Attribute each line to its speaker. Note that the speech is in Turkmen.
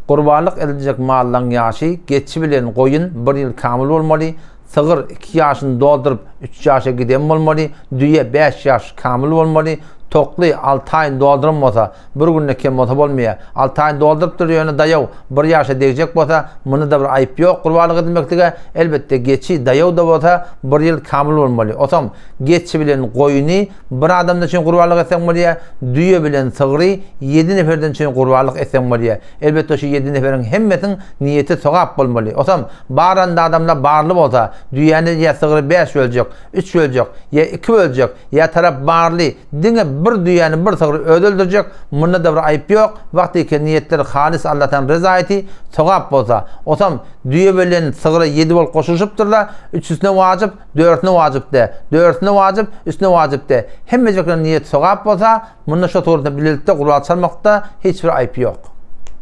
Speaker 1: Gurbanlyk ediljek mallaň ýaşy geçi bilen goýun bir ýyl kamyl bolmaly, sygyr iki ýaşyny dolduryp üç ýaşa giden bolmaly, düýe bäş ýaş kamyl bolmaly, tokly alty aýyny dolduran bolsa, bir günde kem bolsa bolmaýar. Alty aýyny doldurypdyr ýöne daýaw bir ýaşa degjek bolsa, munda-da bir aýyp ýok gurbanlyk edilmeklige, elbetde geçi daýaw-da bolsa bir ýyl kamyl bolmaly. Otam geçi bilen goýuny Bir adamdan üçin gurbanlyk etseň bolýar, düýe bilen sygry ýedi neferden üçin gurbanlyk etseň bolýar. Elbetde şu ýedi neferiň hemmesiniň niýeti sogap bolmaly. Osam baranda adamlar barly bolsa, düýäni ýa sygry bäş böljek, üç böljek, ýa iki böljek, ýa tarap barly diňe bir düýäni bir sygry özi öldürjek, munda-da bir aýyp ýok, wagtyky niýetleri halys Allahdan rezaýeti, sogap bolsa. Osam düýe bilen sygra ýedi bolup goşulyşypdyrlar, üçüsine wajyp, Dördüne wajyp dä. Dördüne wajyp, üstüne wajyp dä. Hemmejekleriniň niýeti sogap bolsa, munda şo suratda bilelikde gurbat çalmakda hiç bir aýyp ýok.